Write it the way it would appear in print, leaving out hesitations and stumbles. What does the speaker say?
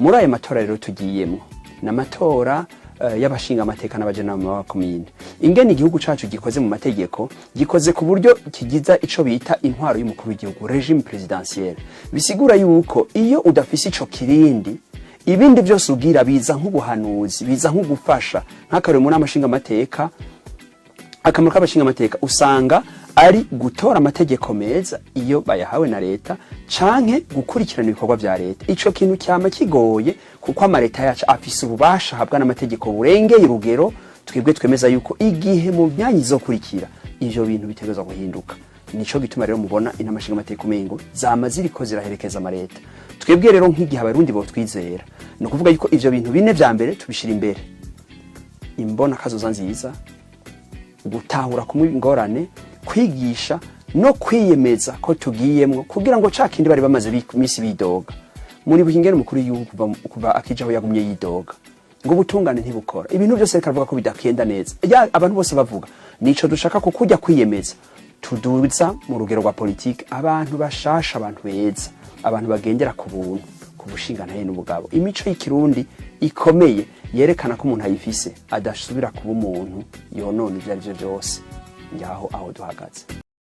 Muri ayo matora rero tugiyemwo, ni amatora y'abashinga amateka n'abajenama b'abakomine. Ingene igihugu cacu gikoze mu mategeko, gikoze ku buryo kigiza ico bita intwaro y'umukuru w'igihugu, régime présidentiel. Bisigura yuko iyo udafise ico kirindi, ibindi byose ugira biza nk'ubuhanuzi, biza nk'ugufasha. Nk'akarorero, mu nama nshingamateka, akamaro k'abashingamateka usanga ari gutora amategeko meza iyo bayahawe na leta, canke gukurikirana ibikorwa vya leta. Ico kintu cyama kigoye, kuko amaleta yacu afise ububasha ahabwa n'amategeko burengeye urugero. Twebwe twemeza yuko igihe mu myanya izokurikira ivyo bintu bitegerezwa guhinduka. Nico gituma rero mubona inama nshingamateka umengo zama ziriko ziraherekeza amaleta. Twebwe rero, nk'igihe Abarundi botwizera, ni ukuvuga yuko ivyo bintu bine vya mbere tubishira imbere: imbona kazoza nziza, gutahura kumwe ingorane, kwigisha no kwiyemeza ko tugiyemwo kugira ngo ca kindi bari bamaze imisi bidoga. Muri buhingene umukuru w'igihugu kuva akijaho yagumye yidoga ngo ubutungane ntibukora, ibintu byose reka avuga ko bidakenda neza. Ya, abantu bose bavuga nico dushaka, ko kujya kwiyemeza tuduza mu rugero rwa politike abantu bashasha, abantu beza, abantu bagendera ku buntu, ku bushingantahe n'ubugabo, imico y'ikirundi ikomeye yerekana ko umuntu ayifise adasubira kuba umuntu yonona ivyo ari vyo byose. Ngaho aho duhagaze.